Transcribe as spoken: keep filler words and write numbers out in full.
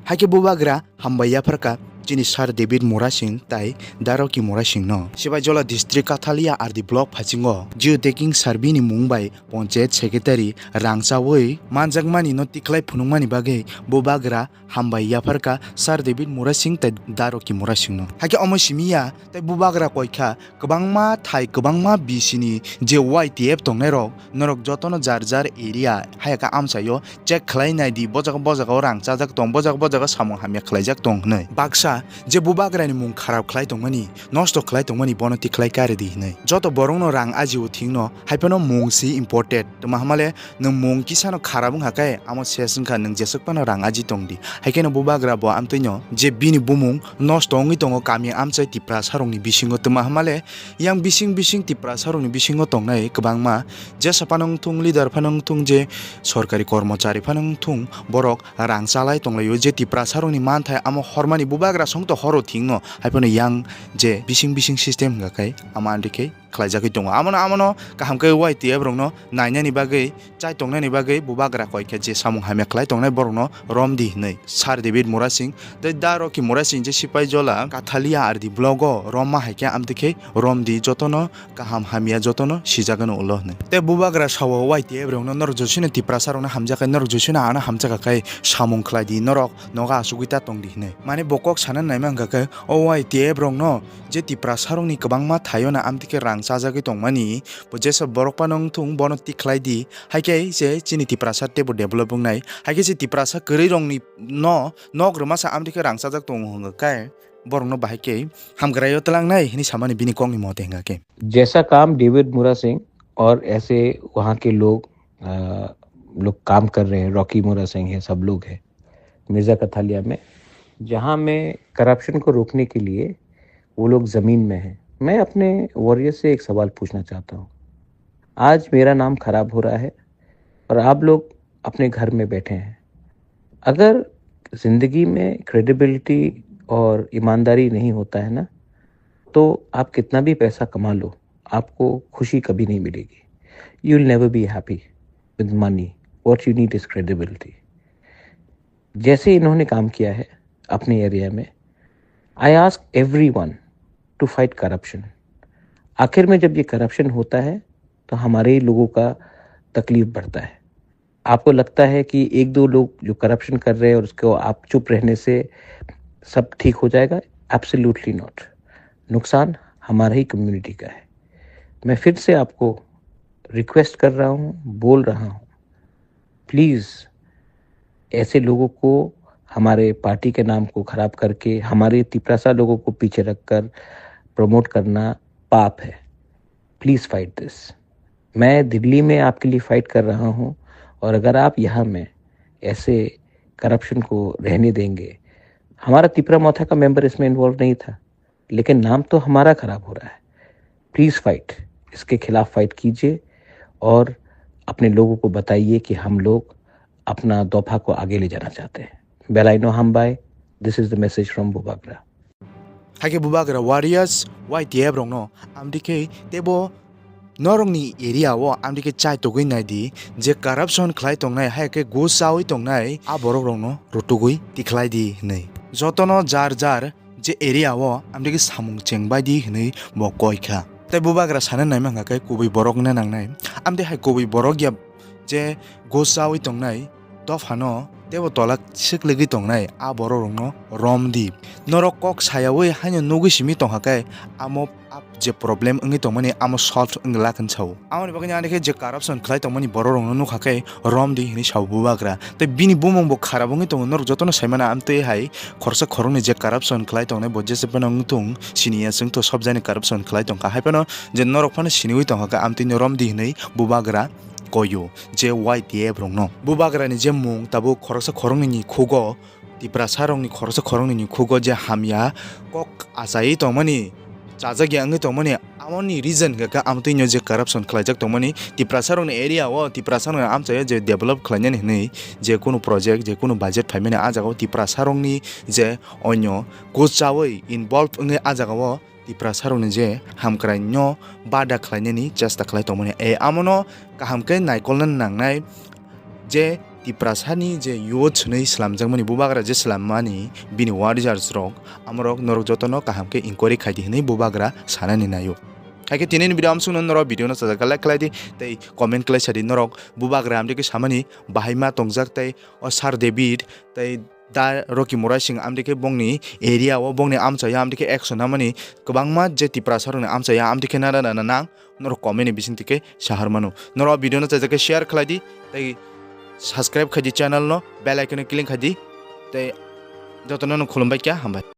Haikhe bubagra hambai yapharkha chini Sir David Murasing tai Daroki Murasing no. Sibaijola district Kathalia R D block phasingo geotagging survey ni mung bai ponchayat secretary rang chawi manjakmani no tikhlai phunukmani bagwi bubagra hambai yapharkha Sir David Murasing tai Daroki Murasing no. Haikhe omo simi ya tai bubagra koikha kwbangma thai kwbangma bisini je Y T F tongnairok norok jotono jar jar area hayaka amchaio check khlai nai di, bo jaga bo jaga o rang chajak tong, bo jaga bo jaga samung hamya khlaijak tong hwnwi. Baksa je bubagrani mung kharap khlai tongmani, nosto khlai tongmani bono tikhlai kari di hwnwi. Joto borokno rang ajio thwngno haiphano mung si important. Tuma hamale nwng mung kisano kharap wngkha khe amo ses wngkha nwng jeswk phano rang aji tong di. Haikheno bubagra bo amtwino je bini bumung nosto wngwi tongo kami amchai Tiprasarokni bisingo tuma hamale yang bising bising Tiprasarokni bisingo tongnai kwbangma jesa phano wngthung, leader phano wngthung, je sorkari kormochari phano wngthung, borok rang chalai tonglaio je Tiprasarokni manthai amo hormani bubagra songto horo thwngno haiphano yang je bising bising system hwnkha khe amo andikhe khlaijagwi tongo. Amono, amono kaham khe Y T F rokno nainani bagwi, chai tongnani bagwi bubagra koi khe je samung hamya khlai tongnai borokno rom di hwnwi Sir David Murasing tei Da Rocky Murasing je Sipaijola Kathalia R D blogo romma hai khe amtwi khe rom di, jotono kaham hamya jotono sijagano ulo hwnwi. Tei bubagra sao Y T F rokno norok josino Tiprasa rokno hamjakha, norok josino ano hamjakha khai samung khlai di, norok nogo achugwi ta tong di hwnwi. Mane bo kok sana naima hwnkha khe o Y T F rokno je Tiprasarokni kwbangma thaio na amtwi khe rang chajagwi tongmani, bo jesa borok phano wngthung bono tikhlai di, hai khe se chini Tiprasa teibo develop wngnai, hai khe se Tiprasa kwrwi rokni no nok rwmasa amtwi khe rang chajak tongo hwnkha khe borokno bahai khe hamkraio twlangnai hwnwi samani bini kokni mote hwnkha khe. जैसा काम डेविड मुरा सिंह और ऐसे वहाँ के लोग, अ, लोग काम कर रहे हैं, रॉकी मुरा सिंह है, सब लोग हैं, मिर्जा कथालिया में, जहाँ में करप्शन को रोकने के लिए वो लोग ज़मीन में हैं। मैं अपने वॉरियर से एक सवाल पूछना चाहता हूँ, आज मेरा नाम खराब हो रहा है और आप लोग अपने घर में बैठे हैं, अगर ज़िंदगी में क्रेडिबिलिटी और ईमानदारी नहीं होता है ना, तो आप कितना भी पैसा कमा लो, आपको खुशी कभी नहीं मिलेगी। You will never be happy with money. What you need is credibility. जैसे इन्होंने काम किया है अपने एरिया में, I ask everyone to fight corruption. आखिर में जब ये करप्शन होता है, तो हमारे ही लोगों का तकलीफ बढ़ता है। आपको लगता है कि एक दो लोग जो करप्शन कर रहे हैं और उसको आप चुप रहने से सब ठीक हो जाएगा? Absolutely not. नुकसान हमारा ही कम्युनिटी का है। मैं फिर से आपको रिक्वेस्ट कर रहा हूँ, बोल रहा हूँ, प्लीज़ ऐसे लोगों को, हमारे पार्टी के नाम को खराब करके हमारे तिपरासा लोगों को पीछे रखकर प्रमोट करना पाप है। Please fight this. मैं दिल्ली में आपके लिए फाइट कर रहा हूँ और अगर आप यहाँ में ऐसे करप्शन को रहने देंगे, हमारा तिपरा मोर्चा का मेंबर इसमें इन्वॉल्व नहीं था, लेकिन नाम तो हमारा खराब हो रहा है। प्लीज़ फाइट, इसके खिलाफ फाइट कीजिए और अपने लोगों को बताइए कि हम लोग अपना दफा को आगे ले जाना चाहते हैं। Belaino hambai, this is the message from Bubagra. Haikhe bubagra warriors Y T F rokno amtwi khe teibo norokni area o amtwi khe chai togwi nai di, je corruption khlai tongnai, hai khe ghus chawi tongnai, a borok rokno rutugwi tikhlai di hwnwi. Jotono jar jar je area o amtwi khe samung chengbai di hwnwi bo koi kha. Tei bubagra sana naima hwnkha khe kubui borok wngna nangnai. Amtwi hai kubui borok ya je ghus chawi tongnai, dophano teibo tola swk legwi tongnai a borok rokno rom di. Norok kok sayawi haino nugwi simi tongkha khe amo ap je problem wngwi tongmani amo solve wngla khe sao. Amoni bagwi ani khe je corruption khlai tongmani borok rokno nukha khe rom di hwnwi sao bubagra. Tei bini bumung bo kharap wngwi tongo, norok jotono saimano amtwi hai khoroksa khoroknwi je corruption khlai tongnai bo jesa phano wngthung siniya, chwng to sob jani corruption khlai tongkha, hai phano je norok phano siniwi tongkha khe amtwino rom di hwnwi bubagra koyo je Y T F rokno. Bubagrani je mung tabuk khoroksa khoroknwini khugo, Tiprasa rokni khoroksa khoroknwini khugo je hamya kok achaiwi tongmani, chajak ya wngwi tongmani, amoni reason hwnkha khe amtwino je corruption khlaijak tongmani, Tiprasa rokni area o, Tiprasa rokni amchaio je develop khlainani hwnwi je kunu project, je kunu budget phaimani, a jagao Tiprasa rokni je onyo ghus chawi involve wngwi a jagao Tiprasa rokni je hamkrai no bada khlainani chesta khlai tongmani. E amono kaham khe naikolna nangnai je Tiprasani je youth hwnwi slamjakmani, bubagra je slammani bini warriors rok, amorok norok jotono kaham khe inquiry khaidi hwnwi bubagra sanani naio. Haikhe tinini video amsukno norok video no sajak like khlaidi tei comment khlai sadi norok bubagra amtwi khe samani bahai ma tongjak tei o Sir David tei da Rocky Morai Singh amtwi khe bongni area o bongni amchaya amtwi khe action namani kwbangma je Tiprasa rokni amchaya amtwi khe nana nana nang norok comment ni bising twi khe sahar mano. Norok video no chajak khe share khlai di tei subscribe khai di channel no, bell icon no click khai di tei jotono no khulumbai kha, hambai.